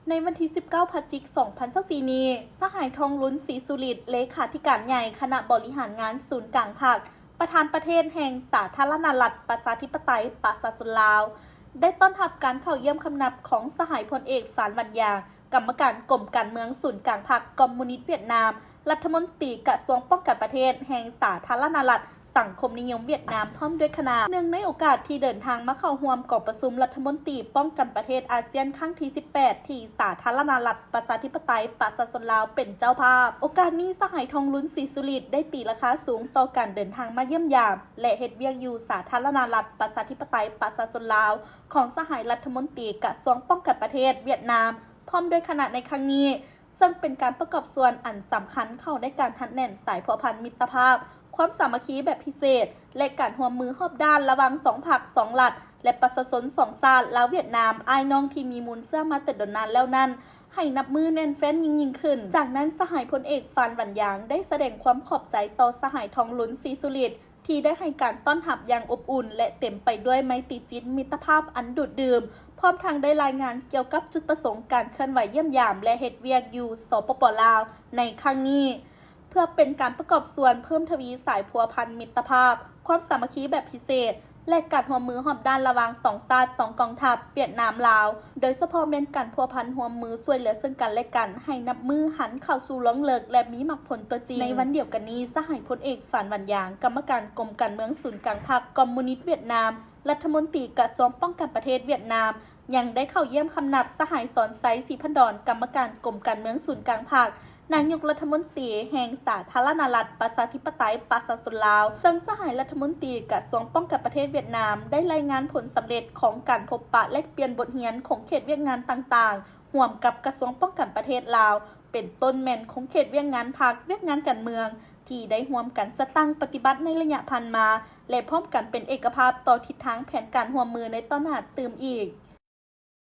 ໃນວັນທີສິບເກົ້າ ພະຈິກ ສອງພັນຊາວສີ່ນີ້, ສະຫາຍ ທອງລຸນ ສີສຸລິດ ເລຂາທິການໃຫຍ່ຄະນະບໍລິຫານງານສູນກາງພັກ, ປະທານປະເທດແຫ່ງສາທາລະນະລັດປະຊາທິປະໄຕປະຊາຊົນລາວ ໄດ້ຕ້ອນຮັບການເຂົ້າຢ້ຽມຄຳນັບຂອງສະຫາຍ ພົນເອກ ຟານ ວັນຢາງ ກຳມະການກົມການເມືອງສູນກາງພັກຄອມມູນິດຫວຽດນາມ, ລັດຖະມົນຕີກະຊວງປ້ອງກັນປະເທດແຫ່ງສາທາລະນະລັດສັງຄົມນິຍົມຫວຽດນາມ ພ້ອມດ້ວຍຄະນະ. ເນື່ອງໃນໂອກາດທີ່ເດີນທາງມາເຂົ້າຮ່ວມກອງປະຊຸມລັດຖະມົນຕີປ້ອງກັນປະເທດອາຊຽນຄັ້ງທີສິບແປດ ທີ່ສາທາລະນະລັດປະຊາທິປະໄຕປະຊາຊົນລາວເປັນເຈົ້າພາບ, ໂອກາດນີ້ສະຫາຍ ທອງລຸນ ສີສຸລິດ ໄດ້ຕີລາຄາສູງຕໍ່ການເດີນທາງມາຢ້ຽມຢາມ ແລະ ເຮັດວຽກຢູ່ສາທາລະນະລັດປະຊາທິປະໄຕປະຊາຊົນລາວ ຂອງສະຫາຍລັດຖະມົນຕີກະຊວງປ້ອງກັນປະເທດຫວຽດນາມ ພ້ອມດ້ວຍຄະນະໃນຄັ້ງນີ້, ເຊິ່ງເປັນການປະກອບສ່ວນອັນສຳຄັນເຂົ້າໃນການຮັດແໜ້ນສາຍພົວພັນມິດຕະພາບ, ຄວາມສາມັກຄີແບບພິເສດ ແລະ ການຮ່ວມມືຮອບດ້ານລະຫວ່າງສອງພັກ, ສອງລັດ ແລະ ປະຊາຊົນສອງຊາດ ລາວ-ຫວຽດນາມ, ອ້າຍນ້ອງທີ່ມີມູນເຊື້ອມາແຕ່ດົນນານແລ້ວນັ້ນ ໃຫ້ນັບມື້ແໜ້ນແຟ້ນຍິ່ງໆຂຶ້ນ. ຈາກນັ້ນ, ສະຫາຍ ພົນເອກ ຟານ ວັນຢາງ ໄດ້ສະແດງຄວາມຂອບໃຈຕໍ່ສະຫາຍ ທອງລຸນ ສີສຸລິດ ທີ່ໄດ້ໃຫ້ການຕ້ອນຮັບຢ່າງອົບອຸ່ນ ແລະ ເຕັມໄປດ້ວຍໄມຕີຈິດມິດຕະພາບອັນດູດດື່ມ, ພ້ອມທັງໄດ້ລາຍງານກ່ຽວກັບຈຸດປະສົງການເຄື່ອນໄຫວຢ້ຽມຢາມ ແລະ ເຮັດວຽກຢູ່ ສປປ ລາວ ໃນຄັ້ງນີ້ ເພື່ອເປັນການປະກອບສ່ວນເພີ່ມທະວີສາຍພົວພັນມິດຕະພາບ, ຄວາມສາມັກຄີແບບພິເສດ ແລະ ການຮ່ວມມືຮອບດ້ານລະຫວ່າງສອງຊາດ, ສອງກອງທັບ, ຫວຽດນາມ-ລາວ, ໂດຍສະເພາະແມ່ນການພົວພັນຮ່ວມມືຊ່ວຍເຫຼືອເຊິ່ງກັນ ແລະ ກັນ ໃຫ້ນັບມື້ຫັນເຂົ້າສູ່ລວງເລິກ ແລະ ມີໝາກຜົນຕົວຈິງ. ໃນວັນດຽວກັນນີ້, ສະຫາຍ ພົນເອກ ຟານ ວັນຢາງ ກຳມະການກົມການເມືອງສູນກາງພັກຄອມມູນິດຫວຽດນາມ, ລັດຖະມົນຕີກະຊວງປ້ອງກັນປະເທດຫວຽດນາມ ຍັງໄດ້ເຂົ້າຢ້ຽມຄຳນັບສະຫາຍ ສອນໄຊ ສີພັນດອນ ກຳມະການກົມການເມືອງສູນກາງພັກ, ນາຍົກລັດຖະມົນຕີແຫ່ງສາທາລະນະລັດປະຊາທິປະໄຕປະຊາຊົນລາວ, ເຊິ່ງສະຫາຍລັດຖະມົນຕີກະຊວງປ້ອງກັນປະເທດຫວຽດນາມ ໄດ້ລາຍງານຜົນສຳເລັດຂອງການພົບປະແລກປ່ຽນບົດຮຽນຂອງເຂດວຽກງານຕ່າງໆ ຮ່ວມກັບກະຊວງປ້ອງກັນປະເທດລາວ, ເປັນຕົ້ນແມ່ນຂົງເຂດວຽກງານພັກ, ວຽກງານການເມືອງ ທີ່ໄດ້ຮ່ວມກັນຈັດຕັ້ງປະຕິບັດໃນໄລຍະຜ່ານມາ ແລະ ພ້ອມກັນເປັນເອກະພາບຕໍ່ທິດທາງແຜນການຮ່ວມມືໃນຕໍ່ໜ້າຕື່ມອີກ.